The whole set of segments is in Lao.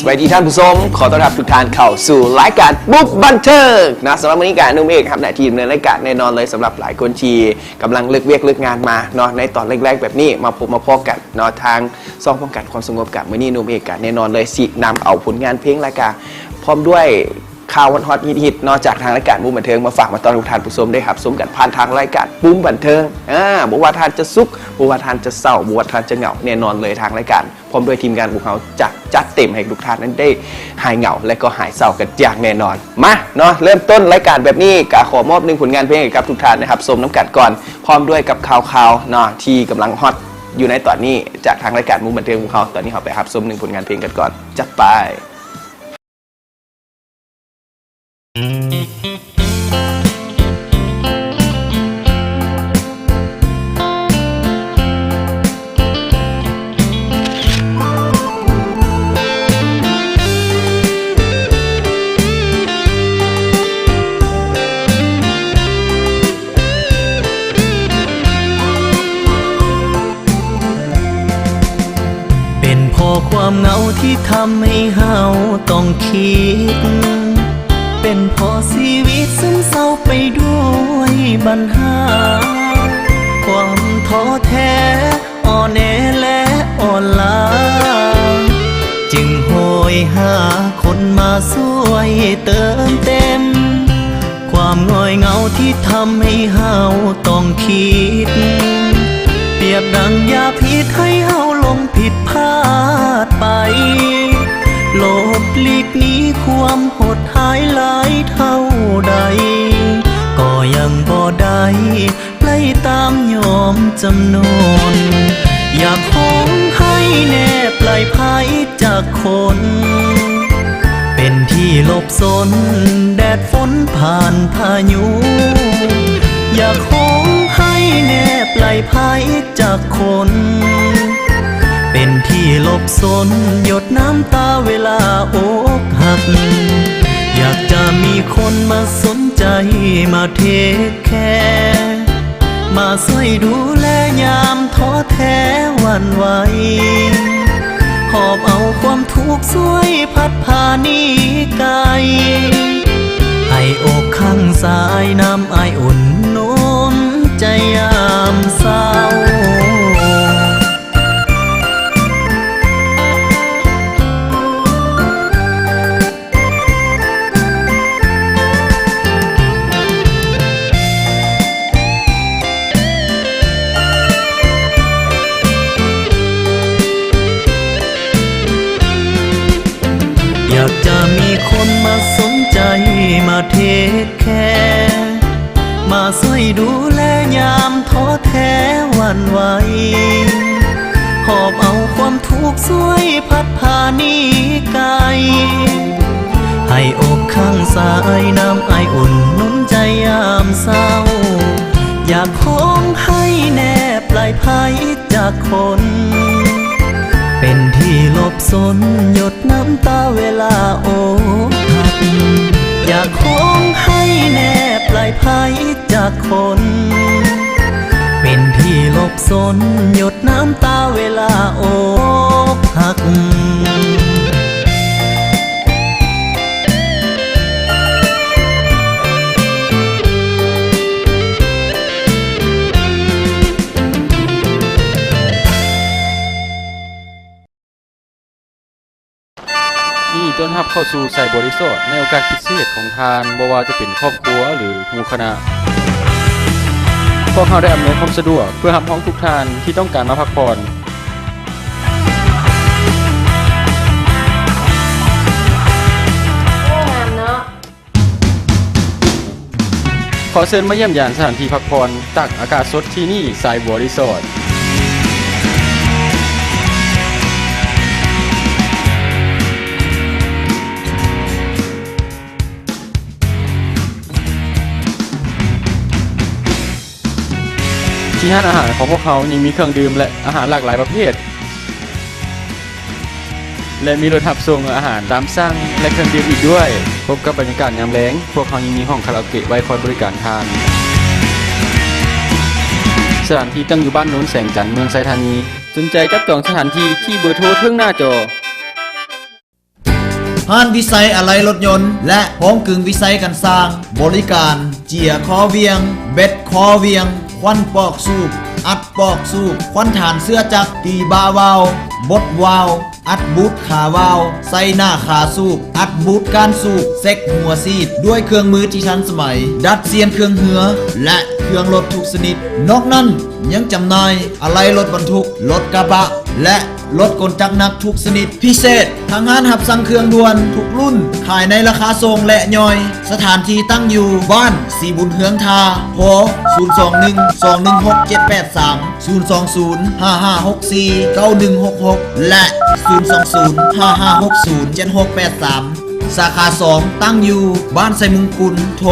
ສະບາຍດີທ່ານຜູ້ຊົມ, ຂໍຕ້ອນຮັບທຸກທ່ານເຂົ້າສູ່ລາຍການປຸບບັນເທີງເນາະ. ສຳລັບມື້ນີ້ກະໜຸ່ມເອກຮັບໜ້າທີ່ດຳເນີນລາຍການແນ່ນອນເລີຍ. ສຳລັບຫຼາຍຄົນທີ່ກຳລັງເລີກວຽກເລີກງານມາເນາະ ໃນຕອນແລງໆແບບນີ້ ມາພົບມາພໍ້ກັນເນາະ ທາງຊ່ອງປ້ອງກັນຄວາມສະຫງົບ. ກະມື້ນີ້ໜຸ່ມເອກກະແນ່ນອນເລີຍ ຊິນຳເອົາຜົນງານເພງ ລະກະພ້ອມດ້ວຍຂ່າວຮອດໆຮິດໆເນາະ ຈາກທາງລາຍການບຸ້ມບັນເທີງ ມາຝາກມາຕ້ອນຮັບທ່ານຜູ້ຊົມໄດ້ຮັບຊົມກັນຜ່ານທາງລາຍການປຸ້ມບັນເທີງ. ອາ ບໍ່ວ່າທ່ານຈະສຸກ, ບໍ່ວ່າທ່ານຈະເສົ້າ, ບໍ່ວ່າທ່ານຈະເຫງົາ, ແນ່ນອນເລີຍທາງລາຍການ ພ້ອມດ້ວຍທີມງານພວກເຮົາຈະຈັດເຕັມໃຫ້ທຸກທ່ານນັ້ນໄດ້ຫາຍເຫງົາ ແລະກໍຫາຍເສົ້າກັນຢ່າງແນ່ນອນ. ມາເນາະ ເລີ່ມຕົ້ນລາຍການແບບນີ້ ກະຂໍມອບໜຶ່ງຜົນງານເພງໃຫ້ກັບທຸກທ່ານໄດ້ຮັບຊົມນຳກັນກ່ອນ ພ້ອມດ້ວຍກັບຂ່າວໆເນາະ ທີ່ກຳລັງຮອດຢູ່ໃນຕອນນີ້ ຈາກທາງລາຍການມຸມບັນເທີງຂອງເຮົາ. ຕອນນີ້ເຮົາໄປຮັບຊົມໜຶ່ງຜົນງານເພງກັນກ່ອນ. ຈັດໄປ. ເປັນເພາະຄວາມເຫງົາທີ່ທຳໃຫ້ເຮົາຕ້ອງຄິດ, ເປັນເພາະຊີວິດຊຶມເສົ້າໄປດ້ວຍບັນຫາ, ຄວາມທໍ້ແທ້ອ່ອນແອ ແລະອ່ອນລ້າ ຈຶ່ງໂຫຍຫາຄົນມາຊ່ວຍເຕີມເຕັມ ຄວາມຫງອຍເຫງົາທີ່ທຳໃຫ້ເຮົາຕ້ອງຄິດ, ປຽບດັ່ງຢາພິດໃຫ້ເຮົາຫຼົງຜິດພາດໄປ, ຫຼົບຫຼີກໜີຄວາມໂຫດຮ້າຍຫຼາຍເທົ່າໃດ ກໍຍັງບໍ່ໄດ້ ໄລ່ຕາມຍອມຈຳນົນ, ຢາກຮ້ອງໄຫ້ແນບໄຫຼໄພຈັກຄົນ, ເປັນທີ່ຫຼົບສົນແດດຝົນຜ່ານພາຍຸ, ຢາກຮ້ອງໄຫ້ແນບໄຫຼໄພຈັກຄົນ, ເປັນທີ່ຫຼົບສົນຢົດນ້ຳຕາເວລາອົກຫັກ, ຢາກຈະມີຄົນມາສົນໃຈມາເທກ ແຄ ມາຊ່ວຍດູແລຍາມທໍ້ແທ້ຫວັ່ນໄຫວ, ຫອບເອົາຄວາມທຸກຊ່ວຍພັດພາໜີໄກ, ໃຫ້ອົກຂ້າງຊ້າຍນ້ຳອາຍອຸ່ນໜູນໃຈຍາມເສົ້າ. ຢາກຈະມີຄົນມາສົນໃຈ ມາເທກແຄ ມາຊ່ວຍດູແລຍາມທໍ້ແທ້ຫວັ່ນໄຫວ, ຫອບເອົາຄວາມທຸກຊ່ວຍພັດພາໜີໄກ, ໃຫ້ອົກຂ້າງຊ້າຍນ້ຳອາຍອຸ່ນໜູນໃຈຍາມເສົ້າ, ຢາກຮ້ອງໄຫ້ແນບໄຫຼໄພຈັກຄົນ, ເປັນທີ່ຫຼົບສົນຢົດ ນ້ຳຕາເວລາອົກຫັກ, ຢາກຮ້ອງໄຫ້ແນບໄຫຼໄພຈັກຄົນ, ເປັນທີ່ຫຼົບສົນຢົດນ້ຳຕາເວລາອົກຫັກ. ຍິນດີຕ້ອນຮັບເຂົ້າສູ່ໄຊບໍຣີສອດ ໃນໂອກາດພິເສດຂອງທ່ານ, ບໍ່ວ່າຈະເປັນຄອບຄົວ ຫຼື ໝູ່ຄະນະ. ພວກເຮົາໄດ້ອຳນວຍຄວາມສະດວກເພື່ອຮັບຮອງທຸກທ່ານທີ່ຕ້ອງການມາພັກຜ່ອນ. ໂອ້ ງາມເນາະ. ຂໍເຊີນມາຢ້ຽມຢາມສະຖານທີ່ພັກຜ່ອນ ຕາກອາກາດສົດທີ່ນີ້ ໄຊບໍຣີສອດ. ທີ່ຮ້ານອາຫານຂອງພວກເຮົາຍັງມີເຄື່ອງດື່ມ ແລະ ອາຫານຫຼາກຫຼາຍປະເພດ. ແລະ ມີລົດຮັບສົ່ງອາຫານຕາມສັ່ງ ແລະ ເຄື່ອງດື່ມອີກດ້ວຍ. ພົບກັບບັນຍາກາດຍາມແລງ, ພວກເຮົາຍັງມີຫ້ອງຄາຣາໂອເກະໄວ້ຄອຍບໍລິການທ່ານ. ສະຖານທີ່ຕັ້ງຢູ່ບ້ານໂນນແສງຈັນ, ເມືອງໄຊທານີ. ສົນໃຈຈັບຈອງສະຖານທີ່ທີ່ເບີໂທເທິງໜ້າຈໍ. ຮ້ານວິໄຊອາໄຫຼ່ລົດຍົນ ແລະ ໂຮງກຶງວິໄຊການຊ່າງ, ບໍລິການເຈຍຄໍວຽງ, ເບັດຄໍວຽງ, ຄວັນປອກສູບ, ອັດປອກສູບ, ຄວັນຖານເຊື້ອຈັກ, ຕີບ່າວາວ, ບົດວາວ, ອັດບູດຂາວາວ, ໃສ່ໜ້າຂາສູບ, ອັດບູດກ້ານສູບ, ເຊັກຫົວສີດດ້ວຍເຄື່ອງມືທີ່ທັນສະໄໝ, ດັດຊຽນເຄື່ອງເຮືອ ແລະ ເຄື່ອງລົດທຸກຊະນິດ. ນອກນັ້ນຍັງຈຳໜ່າຍອາໄຫຼ່ລົດບັນທຸກ, ລົດກະບະ ແລະ ລົດກົນຈັກໜັກທຸກຊະນິດ. ພິເສດ, ທາງຮ້ານຮັບສັ່ງເຄື່ອງດ່ວນທຸກລຸ້ນ, ຂາຍໃນລາຄາສົ່ງ ແລະ ຍ່ອຍ. ສະຖານທີ່ຕັ້ງຢູ່ບ້ານສີບຸນເຮືອງທ່າ, ໂທ ສູນສອງໜຶ່ງ ສອງໜຶ່ງຫົກ ເຈັດແປດສາມ, ສູນສອງສູນ ຫ້າຫ້າຫົກສີ່ ເກົ້າໜຶ່ງຫົກຫົກ ແລະ ສູນສອງສູນ ຫ້າຫ້າຫົກສູນ ເຈັດຫົກແປດສາມ. ສາຂາສອງ ຕັ້ງຢູ່ບ້ານໄຊມຸງຄຸນ, ໂທ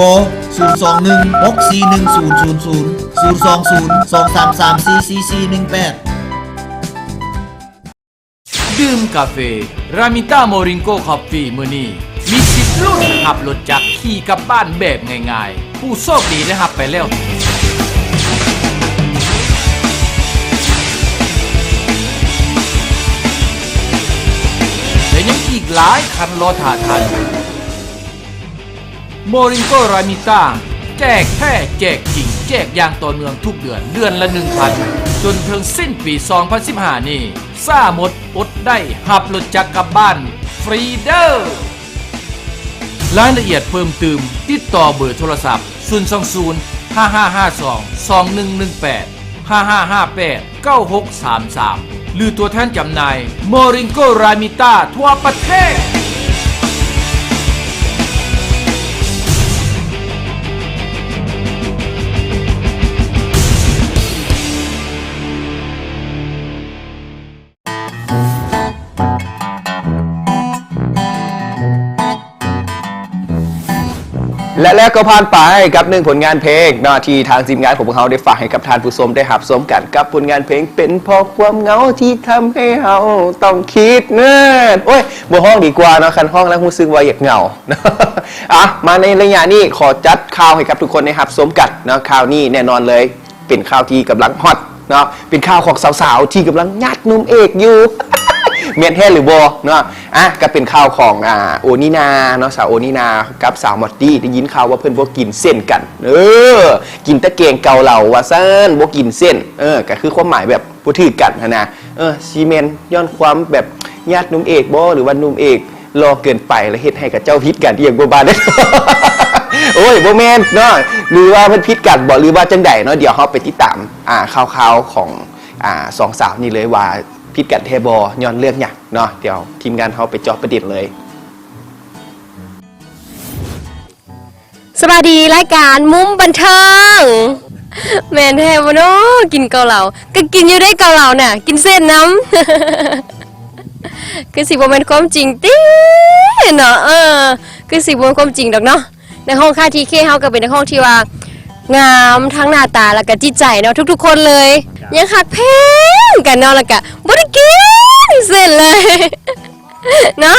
ສູນສອງໜຶ່ງຫົກສີ່ໜຶ່ງສູນສູນສູນ ສູນສອງສູນ ສອງສາມສາມສີ່ສີ່ສີ່ໜຶ່ງແປດ. ດື່ມກາເຟ ຣາມິຕ້າ ໂມຣິງໂກ ຄອບຟີ ມື້ນີ້ ມີສິດລຸ້ນຮັບລົດຈັກຂີ່ກັບບ້ານແບບງ່າຍໆ. ຜູ້ໂຊກດີໄດ້ຮັບໄປແລ້ວ ແລະ ຍັງອີກຫຼາຍຄັນລໍຖ້າທ່ານຢູ່. ໂມຣິງໂກ ຣາມິຕ້າ ແຈກແທ້ແຈກຈິງ ແຈກຢ່າງຕໍ່ເນື່ອງທຸກເດືອນ, ເດືອນລະໜຶ່ງຄັນ ຈົນເຖິງສິ້ນປີສອງພັນສິບຫ້ານີ້. ຊ້າໝົດອົດໄດ້ ຮັບລົດຈັກກັບບ້ານຟຣີເດີ້. ລາຍລະອຽດເພີ່ມຕື່ມ ຕິດຕໍ່ເບີໂທລະສັບ ສູນສອງສູນ ຫ້າຫ້າຫ້າສອງ ສອງໜຶ່ງໜຶ່ງແປດ, ຫ້າຫ້າຫ້າແປດ ເກົ້າຫົກສາມສາມ ຫຼື ຕົວແທນຈຳໜ່າຍ ໂມຣິງໂກ ຣາມິຕ້າ ທົ່ວປະເທດ. ແລະ ແລ້ວກໍຜ່ານໄປກັບໜຶ່ງຜົນງານເພງເນາະ ທີ່ທາງທີມງານຂອງພວກເຮົາໄດ້ຝາກໃຫ້ກັບທ່ານຜູ້ຊົມໄດ້ຮັບຊົມກັນ ກັບຜົນງານເພງເປັນເພາະຄວາມເຫງົາທີ່ທຳໃຫ້ເຮົາຕ້ອງຄິດເນີດ. ໂອ້ຍ ບໍ່ຮ້ອງດີກວ່າເນາະ, ຄັນຮ້ອງແລ້ວຮູ້ສຶກວ່າຢາກເຫງົາ. ອ່ະ ມາໃນໄລຍະນີ້ ຂໍຈັດຂ່າວໃຫ້ກັບທຸກຄົນໄດ້ຮັບຊົມກັນເນາະ. ຂ່າວນີ້ແນ່ນອນເລີຍ ເປັນຂ່າວທີ່ກຳລັງຮອດເນາະ, ເປັນຂ່າວຂອງສາວໆທີ່ກຳລັງຍາດໜຸ່ມເອກຢູ່ ແມ່ນແທ້ຫຼືບໍ່ເນາະ. ອ່ະ ກໍເປັນຂ່າວຂອງ ອ່າ ໂອນີນາເນາະ, ສາວໂອນີນາກັບສາວມອດຕີ້ ໄດ້ຍິນຂ່າວວ່າເພິ່ນບໍ່ກິນເສັ້ນກັນ. ເອີ ກິນແຕ່ແກງເກົາເລົາວ່າຊັ້ນ, ບໍ່ກິນເສັ້ນ. ເອີ ກໍຄືຄວາມໝາຍແບບບໍ່ຖືກກັນຫັ້ນນະ. ເອີ ຊິແມ່ນຍ້ອນຄວາມແບບຍາດໜຸ່ມເອກບໍ່ ຫຼືວ່າໜຸ່ມເອກ ຫຼໍ່ເກີນໄປ ແລ້ວເຮັດໃຫ້ເຂົາເຈົ້າຜິດກັນອີ່ຫຍັງບໍ່ບາດ. ໂອ້ຍ ບໍ່ແມ່ນເນາະ, ຫຼືວ່າເພິ່ນຜິດກັນບໍ່ ຫຼືວ່າຈັ່ງໃດເນາະ. ດຽວເຮົາໄປຕິດຕາມ ອ່າ ຂ່າວໆຂອງ ອ່າ ສອງສາວນີ້ເລີຍວ່າຜິດກັນແທ້ບໍ່ ຍ້ອນເລື່ອງຫຍັງເນາະ. ດຽວທີມງານເຮົາໄປເຈາະປະເດັນເລີຍ. ສະບາຍດີ ລາຍການມຸມບັນເທີງ. ແມ່ນແທ້ບໍ່ເນາະ? ກິນເກົາເລົາ ກໍກິນຢູ່ເດ້ ເກົາເລົານະ ກິນເສັ້ນນຳ. ຄືຊິບໍ່ແມ່ນຄວາມຈິງຕິເນາະ? ເອີ ຄືຊິບໍ່ແມ່ນຄວາມຈິງດອກເນາະ. ນັກຮ້ອງຄ້າຍ ທີເຄ ເຮົາກໍເປັນນັກຮ້ອງທີ່ວ່າງາມທັງໜ້າຕາ ແລ້ວກໍຈິດໃຈເນາະ ທຸກໆຄົນເລີຍ. ຍັງຮັກແພງກັນເນາະ ແລ້ວກໍບໍ່ໄດ້ກິນເສັ້ນເລີຍ. ເນາະ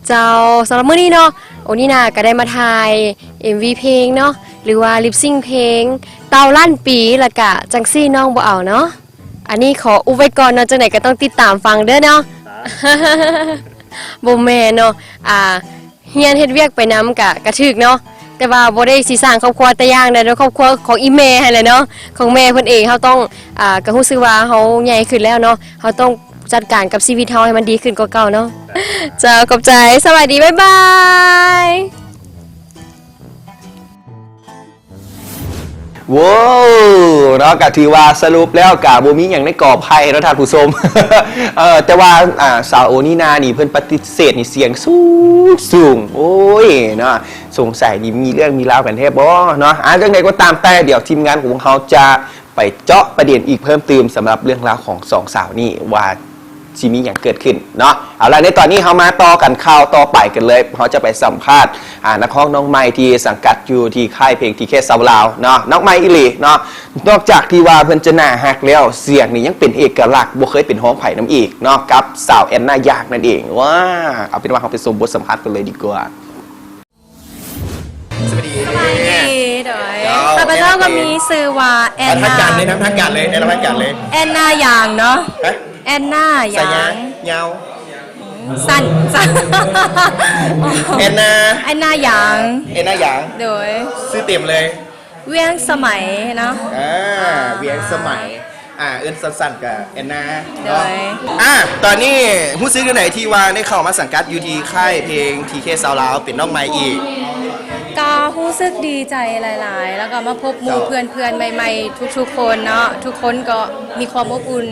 ເຈົ້າ. ສຳລັບມື້ນີ້ເນາະ ໂອນີນາກໍໄດ້ມາຖ່າຍເອັມວີເພງເນາະ ຫຼືວ່າລິບຊິງເພງເຕົ່າລ້ານປີ ແລ້ວກະຈັ່ງຊີ້ນ້ອງບໍ່ເອົາເນາະ. ອັນນີ້ຂໍອຸບໄວ້ກ່ອນເນາະ, ຈັ່ງໃດກໍຕ້ອງຕິດຕາມຟັງເດີເນາະ. ບໍ່ແມ່ນເນາະ ອ່າ ຮຽນເຮັດວຽກໄປນຳກະ ກະຖືກເນາະ, ແຕ່ວ່າບໍ່ໄດ້ຊິສ້າງຄອບຄົວແຕ່ຢ່າງໃດເນາະ, ຄອບຄົວຂອງອີ່ແມ່ຫັ້ນແຫຼະເນາະ, ຂອງແມ່ເພິ່ນເອງ. ເຮົາຕ້ອງ ອ່າ ກໍຮູ້ສຶກວ່າເຮົາໃຫຍ່ຂຶ້ນແລ້ວເນາະ, ເຮົາຕ້ອງ ຈັດການກັບຊີວິດເຮົາໃຫ້ມັນດີຂຶ້ນກວ່າເກົ່າເນາະ. ເຈົ້າ ຂອບໃຈ ສະບາຍດີ ບາຍບາຍ. ໂວ້ວ ເນາະ ກະຖືວ່າສະຫຼຸບແລ້ວກະບໍ່ມີຫຍັງໃນກໍໄຜ່ເນາະທ່ານຜູ້ຊົມ. ເອີ ແຕ່ວ່າ ອ່າ ສາວໂອນີນານີ້ເພິ່ນປະຕິເສດນີ້ສຽງສູງໆ. ໂອ້ຍ ເນາະ ສົງໄສນີ້ມີເລື່ອງມີລາວກັນແທ້ບໍ່ເນາະ. ອ່າ ຈັ່ງໃດກໍຕາມແຕ່ ດຽວທີມງານຂອງເຮົາຈະ ໄປເຈາະປະເດັນອີກເພີ່ມຕື່ມສຳລັບເລື່ອງລາວຂອງສອງສາວນີ້ວ່າຊິມີຫຍັງເກີດຂຶ້ນເນາະ. ເອົາລະ ໃນຕອນນີ້ເຮົາມາຕໍ່ກັນຂ່າວຕໍ່ໄປກັນເລີຍ. ເຮົາຈະໄປສຳພາດ ອ່າ ນັກຮ້ອງນ້ອງໃໝ່ທີ່ສັງກັດຢູ່ທີ່ຄ້າຍເພງ ທີເຄ ຊາວລາວເນາະ, ນ້ອງໃໝ່ອີ່ຫຼີເນາະ. ນອກຈາກທີ່ວ່າເພິ່ນຈະໜ້າຮັກແລ້ວ ສຽງນີ້ຍັງເປັນເອກະລັກ ບໍ່ເຄີຍເປັນຮອງໃຜນຳອີກເນາະ ກັບສາວແອນນາ ຢາງ ນັ້ນເອງ. ວ້າ ເອົາເປັນວ່າເຮົາໄປຊົມບົດສຳພາດກັນເລີຍດີກວ່າ. ສະບາຍດີ ສະບາຍດີ ໂດຍ ເຈົ້າ ຂ້າພະເຈົ້າກໍມີຊື່ວ່າແອນນາ ທາງການເລີຍນະ ທາງການເລີຍ ແນະນຳທາງການເລີຍ ແອນນາ ຢາງ ເນາະ. ຮະ? ແອນນາ ຢາງ ສາຍາ ຍາວ ອືມ ສັ້ນ ສັ້ນ ແອນນາ ແອນນາ ຢາງ ແອນນາ ຢາງ ໂດຍ ຊື່ເຕັມເລີຍ ວຽງສະໄໝເນາະ ອ່າ ວຽງສະໄໝ ອ່າ ເອີ້ນສັ້ນໆ ກະແອນນາ ໂດຍ ເນາະ ອ່າ ຕອນນີ້ຮູ້ສຶກຈັ່ງໃດທີ່ວ່າໄດ້ເຂົ້າມາສັງກັດຢູ່ທີ່ຄ້າຍເພງ ທີເຄ ຊາວລາວ ເປັນນ້ອງໃໝ່ອີກ? ກໍຮູ້ສຶກດີໃຈຫຼາຍໆ ແລ້ວກໍມາພົບໝູ່ເພື່ອນໆ ໃໝ່ໆ ທຸກໆຄົນເນາະ ທຸກຄົນກໍມີຄວາມອົບອຸ່ນ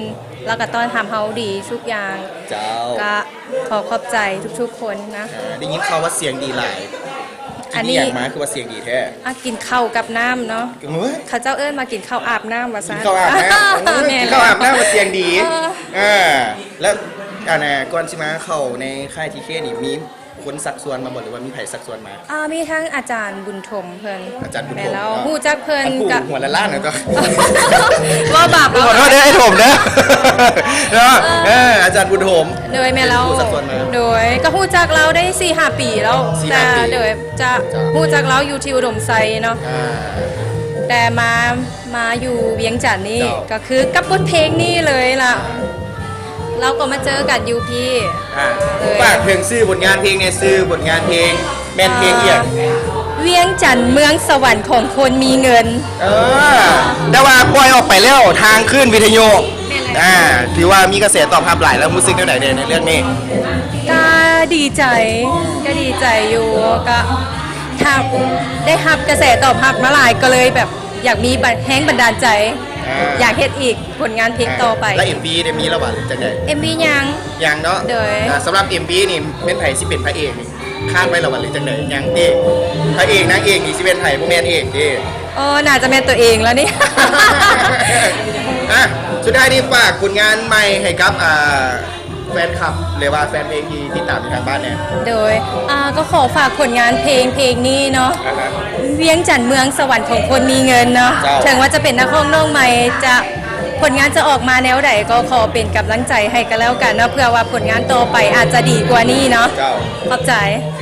ແລ້ວກໍຕ້ອນຮັບເຮົາດີທຸກຢ່າງ ເຈົ້າ ກໍຂໍຂອບໃຈທຸກໆຄົນນະ ອ່າ ໄດ້ຍິນຂ່າວວ່າສຽງດີຫຼາຍ ອັນນີ້ ກິນອີ່ຫຍັງມາຄືວ່າສຽງດີແທ້? ອ່າ ກິນເຂົ້າກັບນ້ຳເນາະ ໂອ້ຍ ເຂົາເຈົ້າເອີ້ນວ່າກິນເຂົ້າອາບນ້ຳວ່າຊັ້ນ ກິນເຂົ້າອາບນ້ຳ ໂອ້ຍ ແມ່ນ ກິນເຂົ້າອາບນ້ຳວ່າສຽງດີ ເອີ ເອີ ແລ້ວ ອັນນ່າ ກ່ອນຊິມາເຂົ້າໃນຄ້າຍ ທີເຄ ນີ້ ມີຄົນຊັກຊວນມາບໍ່ ຫຼືວ່າມີໃຜຊັກຊວນມາ? ອ່າ ມີທັງອາຈານບຸນຖົມເພິ່ນ ອາຈານບຸນຖົມ ແມ່ນແລ້ວ ເນາະ ຮູ້ຈັກເພິ່ນ ອັນຜູ້ ກະ ຫົວລ້ານໆ ນະ ເຈົ້າ ເວົ້າບາບ ຂໍໂທດເດີ ໄອ້ຖົມເດີ ເນາະ ເອີ ເອີ ອາຈານບຸນຖົມ ໂດຍ ແມ່ນແລ້ວ ເປັນຜູ້ຊັກຊວນມາ ໂດຍ ກໍຮູ້ຈັກລາວໄດ້ສີ່ຫ້າປີແລ້ວ ສີ່ຫ້າປີ ແຕ່ ໂດຍ ຈະ ເຈົ້າ ຮູ້ຈັກລາວຢູ່ທີ່ອຸດົມໄຊເນາະ ອ່າ ແຕ່ມາ ມາຢູ່ວຽງຈັນນີ້ ເຈົ້າ ກໍຄືກັບບົດເພງນີ້ເລີຍລະ ອ່າ ລາວກໍມາເຈີກັນຢູ່ພີ້ ອ່າ ເລີຍ ຝາກເຖິງຊື່ຜົນງານເພງແດ່ ຊື່ຜົນງານເພງ ແມ່ນເພງອີ່ຫຍັງ? ອ່າ ວຽງຈັນເມືອງສະຫວັນຂອງຄົນມີເງິນ ເອີ ແຕ່ວ່າປ່ອຍອອກໄປແລ້ວທາງຄື້ນວິທະຍຸ ແມ່ນແລ້ວ ອ່າ ຖືວ່າມີກະແສຕອບຮັບຫຼາຍ ແລ້ວຮູ້ສຶກແນວໃດແດ່ໃນເລື່ອງນີ້? ກໍດີໃຈ ກໍດີໃຈຢູ່ ກໍ ຖ້າໄດ້ຮັບກະແສຕອບຮັບມາຫຼາຍ ກໍເລີຍແບບຢາກມີບັນ ແຮງບັນດານໃຈ ອ່າ ຢາກເຮັດອີກຜົນງານເພງ ອ່າ ຕໍ່ໄປ ແລ້ວເອັມວີໄດ້ມີແລ້ວຫວາ ຫຼືຈັ່ງໃດ? ເອັມວີຍັງ ຍັງເນາະ ໂດຍ ອ່າ ສຳລັບເອັມວີນີ້ແມ່ນໃຜຊິເປັນພະເອກນີ້ ຄາດໄວ້ແລ້ວຫວາ ຫຼືຈັ່ງໃດ? ຍັງຕິ ພະເອກນາງເອກນີ້ຊິແມ່ນໃຜ? ບໍ່ແມ່ນເອກຕິ? ອໍ ໜ້າຈະແມ່ນຕົວເອງແລ້ວນີ້ ອ່ະ ສຸດທ້າຍນີ້ຝາກຜົນງານໃໝ່ໃຫ້ກັບ ອ່າ ແຟນຄລັບ ຫຼືວ່າແຟນເພງທີ່ຕິດຕາມຢູ່ທາງບ້ານແດ່? ໂດຍ ອ່າ ກໍຂໍຝາກຜົນງານເພງ ເພງນີ້ເນາະ ອ່າຮະ ວຽງຈັນເມືອງສະຫວັນຂອງຄົນມີເງິນເນາະ ເຈົ້າ ເຖິງວ່າຈະເປັນນັກຮ້ອງນ້ອງໃໝ່ ຈະ ຜົນງານຈະອອກມາແນວໃດ ກໍຂໍເປັນກຳລັງໃຈໃຫ້ກັນແລ້ວກັນເນາະ ເພື່ອວ່າຜົນງານຕໍ່ໄປອາດຈະດີກວ່ານີ້ເນາະ ເຈົ້າ ຂອບໃຈ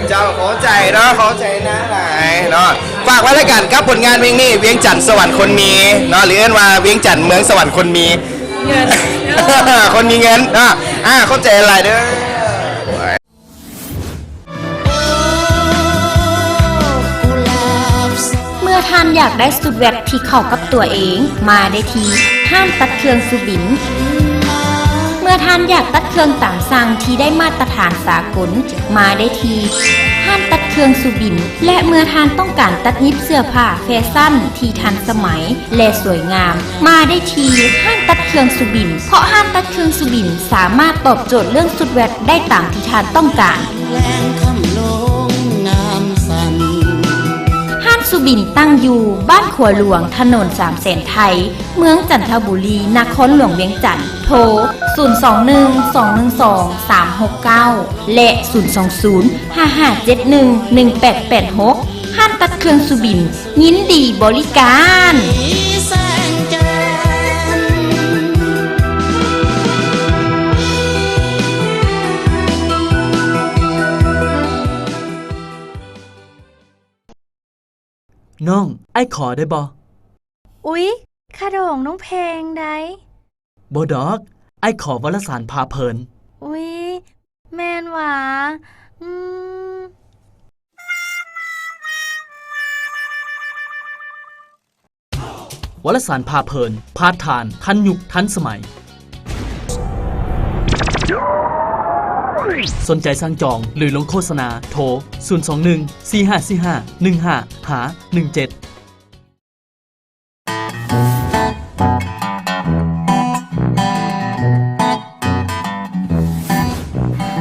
ເຈົ້າ ຂອບໃຈເນາະ ຂອບໃຈນາງຫຼາຍເນາະ ຝາກໄວ້ລະກັນກັບຜົນງານເພງນີ້ ວຽງຈັນສະຫວັນຄົນມີເນາະ ຫຼືເອີ້ນວ່າວຽງຈັນເມືອງສະຫວັນຄົນມີ ເງິນ ຄົນມີເງິນເນາະ ອ່າ ຂອບໃຈຫຼາຍເດີ. ເມື່ອທ່ານຢາກໄດ້ຊຸດແວັດທີ່ເຂົ້າກັບຕົວເອງ, ມາໄດ້ທີ່ຮ້ານຕັດເຄື່ອງສຸບິນ. ເມື່ອທ່ານຢາກຕັດເຄື່ອງຕາມຊ່າງທີ່ໄດ້ມາດຕະຖານສາກົນ, ມາໄດ້ທີ່ຮ້ານຕັດເຄື່ອງສຸບິນ. ແລະ ເມື່ອທ່ານຕ້ອງການຕັດຫຍິບເສື້ອຜ້າແຟຊັນທີ່ທັນສະໄໝ ແລະ ສວຍງາມ, ມາໄດ້ທີ່ຮ້ານຕັດເຄື່ອງສຸບິນ, ເພາະຮ້ານຕັດເຄື່ອງສຸບິນສາມາດຕອບໂຈດເລື່ອງຊຸດແວັດໄດ້ຕາມທີ່ທ່ານຕ້ອງການ. ຮ້ານສຸບິນຕັ້ງຢູ່ບ້ານຂົວຫຼວງ, ຖະໜົນສາມແສນໄທ, ເມືອງຈັນທະບູລີ, ນະຄອນຫຼວງວຽງຈັນ. ໂທ ສູນສອງໜຶ່ງ ສອງໜຶ່ງສອງ ສາມຫົກເກົ້າ ແລະ ສູນສອງສູນ ຫ້າຫ້າເຈັດໜຶ່ງ ໜຶ່ງແປດແປດຫົກ. ຮ້ານຕັດເຄື່ອງສຸບິນ ຍິນດີບໍລິການ. ນ້ອງ, ອ້າຍຂໍໄດ້ບໍ່? ອຸຍ, ຄ່າດອງນ້ອງແພງໃດ໋. ບໍ່ດອກ, ອ້າຍຂໍວາລະສານພາເພີນ. ອຸຍ, ແມ່ນຫວາ? ອືມ. ວາລະສານພາເພີນ, ພາທ່ານທັນຍຸກທັນສະໄໝ. ສົນໃຈສັ່ງຈອງ ຫຼື ລົງໂຄສະນາ, ໂທ ສູນສອງໜຶ່ງ ສີ່ຫ້າສີ່ຫ້າ ໜຶ່ງຫ້າ ຫາ ໜຶ່ງເຈັດ.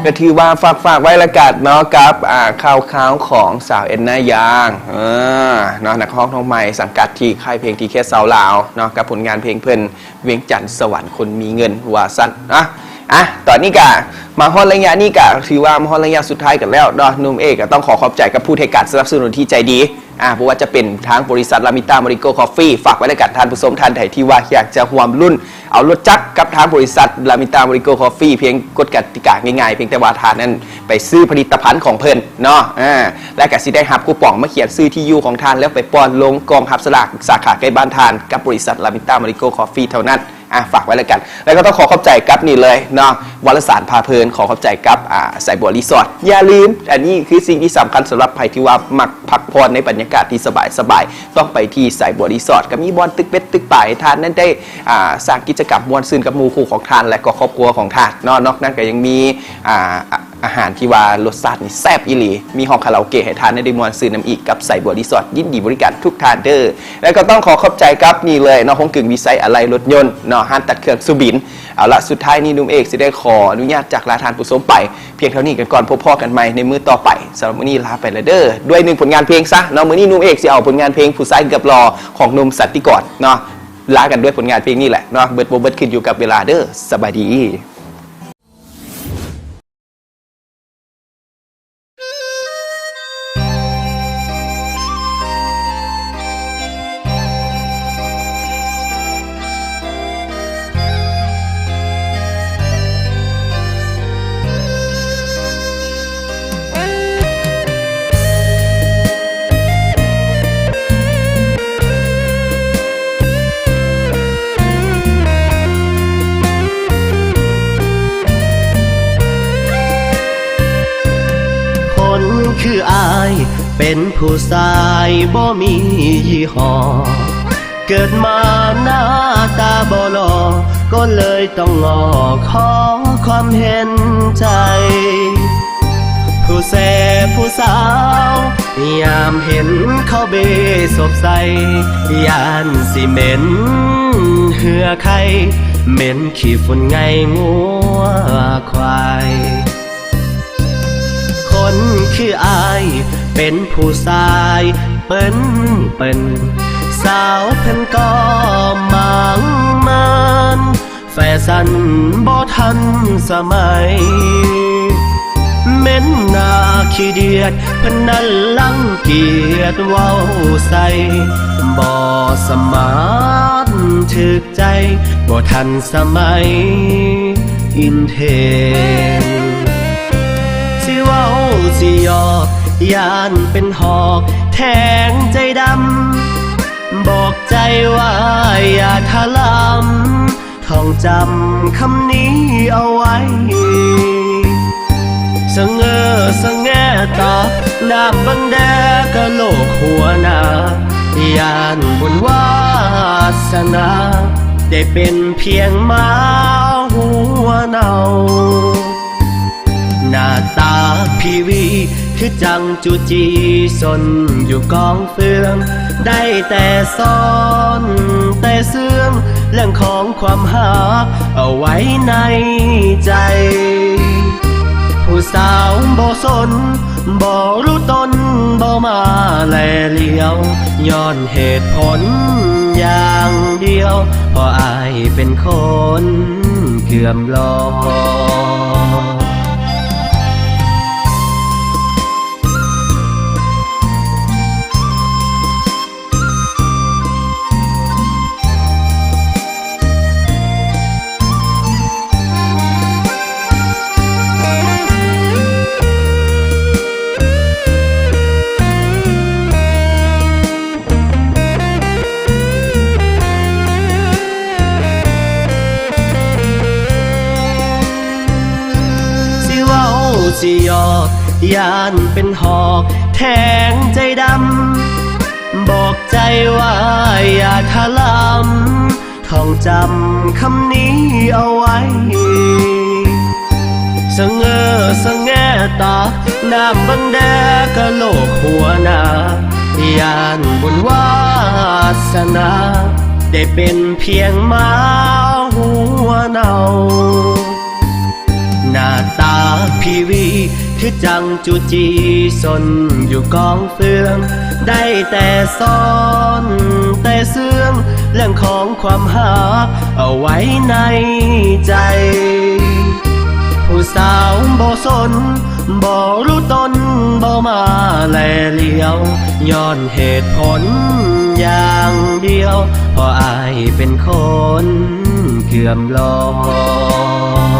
ກໍຖືວ່າຝາກ ຝາກໄວ້ລະກັນເນາະ ກັບ ອ່າ ຂ່າວຄາວຂອງສາວແອນນາ ຢາງ ເອີ ເນາະ ນັກຮ້ອງນ້ອງໃໝ່ ສັງກັດທີ່ຄ້າຍເພງ ທີເຄ ຊາວລາວ ເນາະ ກັບຜົນງານເພງເພິ່ນ ວຽງຈັນສະຫວັນຄົນມີເງິນ ວ່າຊັ້ນເນາະ. ອ່ະ ຕອນນີ້ກະມາຮອດໄລຍະນີ້ ກະຖືວ່າມາຮອດໄລຍະສຸດທ້າຍກັນແລ້ວເນາະ. ໜຸ່ມເອກະຕ້ອງຂໍຂອບໃຈກັບຜູ້ໃຫ້ການສະໜັບສະໜູນທີ່ໃຈດີ ອ່າ ບໍ່ວ່າຈະເປັນທາງບໍລິສັດລາມິຕາ ເມດິໂກ ຄອບຟີ້ ຝາກໄວ້ລະກັນທ່ານຜູ້ຊົມທ່ານໃດທີ່ວ່າຢາກຈະຮ່ວມລຸ້ນເອົາລົດຈັກກັບທາງບໍລິສັດລາມິຕາ ເມດິໂກ ຄອບຟີ້ ພຽງກົດກະຕິກາງ່າຍໆ ພຽງແຕ່ວ່າທ່ານນັ້ນໄປຊື້ຜະລິດຕະພັນຂອງເພິ່ນເນາະ ອ່າ ແລະກະຊິໄດ້ຮັບຄູປອງມາຂຽນຊື່ທີ່ຢູ່ຂອງທ່ານ ແລ້ວໄປປ່ອນລົງກອງຮັບສະຫຼາກສາຂາໃກ້ບ້ານທ່ານກັບບໍລິສັດລາມິຕາ ເມດິໂກ ຄອບຟີ້ ເທົ່ານັ້ນ. ອ່ະ ຝາກໄວ້ແລ້ວກັນ ແລ້ວກໍຕ້ອງຂໍຂອບໃຈກັບນີ້ເລີຍເນາະ ວາລະສານພາເພີນ ຂໍຂອບໃຈກັບ ອ່າ ໄຊບົວຣີສອດ. ຢ່າລືມ ອັນນີ້ຄືສິ່ງທີ່ສຳຄັນສຳລັບໃຜທີ່ວ່າມັກພັກຜ່ອນໃນບັນຍາກາດທີ່ສະບາຍໆ ຕ້ອງໄປທີ່ໄຊບົວຣີສອດ ກໍມີບ່ອນຕຶກເບັດຕຶກປາ ໃຫ້ທ່ານນັ້ນໄດ້ ອ່າ ສ້າງກິດຈະກຳມ່ວນຊື່ນກັບໝູ່ຄູ່ຂອງທ່ານ ແລະກໍຄອບຄົວຂອງທ່ານເນາະ. ນອກນັ້ນກໍຍັງມີ ອ່າ ອາຫານທີ່ວ່າລົດຊາດນີ້ແຊບອີ່ຫຼີ ມີຫ້ອງຄາຣາໂອເກະໃຫ້ທ່ານໄດ້ມ່ວນຊື່ນນຳອີກ ກັບໄຊບົວຣີສອດ ຍິນດີບໍລິການທຸກທ່ານເດີ້. ແລ້ວກໍຕ້ອງຂໍຂອບໃຈກັບນີ້ເລີຍເນາະ ຮົງກຶງວິໄຊອະໄຫຼລົດຍົນເນາະ ຮ້ານຕັດເຄື່ອງສຸບິນ. ເອົາລະ ສຸດທ້າຍນີ້ໜຸ່ມເອກຊິໄດ້ຂໍອະນຸຍາດຈາກລາທ່ານຜູ້ຊົມໄປພຽງເທົ່ານີ້ກັນກ່ອນ ພົບພໍ້ກັນໃໝ່ໃນມື້ຕໍ່ໄປ. ສຳລັບມື້ນີ້ລາໄປແລ້ວເດີ້ ດ້ວຍໜຶ່ງຜົນງານເພງຊະເນາະ. ມື້ນີ້ໜຸ່ມເອກຊິເອົາຜົນງານເພງຜູ້ຊາຍເກືອບຫຼໍ່ຂອງໜຸ່ມສັນຕິກອນເນາະ ລາກັນດ້ວຍຜົນງານເພງນີ້ແຫຼະເນາະ. ເບິດບໍ່ເບິດຂຶ້ນຢູ່ກັບເວລາເດີ້. ສະບາຍດີ. ຄົນຄືອ້າຍເປັນຜູ້ຊາຍບໍ່ມີຍີ່ຫໍ້ ເກີດມາໜ້າຕາບໍ່ຫຼໍ່ ກໍເລີຍຕ້ອງງໍ້ຂໍຄວາມເຫັນໃຈ. ຜູ້ແຊຜູ້ສາວ ຍາມເຫັນເຂົາເບສົບໃສ່ ຢ້ານຊິເໝັນເຫື່ອໄຄ ເໝັນຂີ້ຝຸ່ນໄງ່ງົວຄວາຍ. ຄົນຄືອ້າຍເປັນຜູ້ຊາຍເປັນໆ ສາວເພິ່ນກໍໝັ່ງມານ ແຟຊັນບໍ່ທັນສະໄໝ ເໝັນໜ້າຂີ້ດຽດ ເພິ່ນນັ້ນລັງກຽດເວົ້າໃສ່ ບໍ່ສະມາດຖືກໃຈ ບໍ່ທັນສະໄໝອິນເທນ. ຊິເວົ້າຊິຫຍອກ ຢ້ານເປັນຫອກແທງໃຈດຳ ບອກໃຈວ່າຢ່າທະລຳ ທ່ອງຈຳຄຳນີ້ເອົາໄວ້ ສະເຫງີສະແງຕາ ນາບເບິ່ງແດ່ກະໂຫຼກຫົວໜ້າ ຢ້ານບຸນວາສະໜາ ໄດ້ເປັນພຽງໝາຫົວເນົ່າ. ໜ້າຕາພີວີຄືຈັ່ງຈູຈີ ສົນຢູ່ກອງເຟືອງ ໄດ້ແຕ່ຊ້ອນແຕ່ເຊື່ອງ ເລື່ອງຂອງຄວາມຮັກເອົາໄວ້ໃນໃຈ. ຜູ້ສາວບໍ່ສົນ ບໍ່ຮູ້ຕົນ ບໍ່ມາແລຫຼຽວ ຍ້ອນເຫດຜົນຢ່າງດຽວ ເພາະອ້າຍເປັນຄົນເກືອມຫຼໍ່. ຊິເວົ້າຊິຫຍອກ ຢ້ານເປັນຫອກແທງໃຈດຳ ບອກໃຈວ່າຢ່າທະລຳ ທ່ອງຈຳຄຳນີ້ເອົາໄວ້ ສະເຫງີສະແງຕາ ນາບເບິ່ງແດ່ກະໂຫຼກຫົວໜ້າ ຢ້ານບຸນວາສະໜາ ໄດ້ເປັນພຽງໝາຫົວເນົ່າ. ໜ້າຕາພີວີຄືຈັ່ງຈູຈີ ສົນຢູ່ກອງເຟືອງ ໄດ້ແຕ່ຊ້ອນແຕ່ເຊື່ອງ ເລື່ອງຂອງຄວາມຮັກເອົາໄວ້ໃນໃຈ. ຜູ້ສາວບໍ່ສົນ ບໍ່ຮູ້ຕົນ ບໍ່ມາແລຫຼຽວ ຍ້ອນເຫດຜົນຢ່າງດຽວ ເພາະອ້າຍເປັນຄົນເກືອມຫຼໍ່.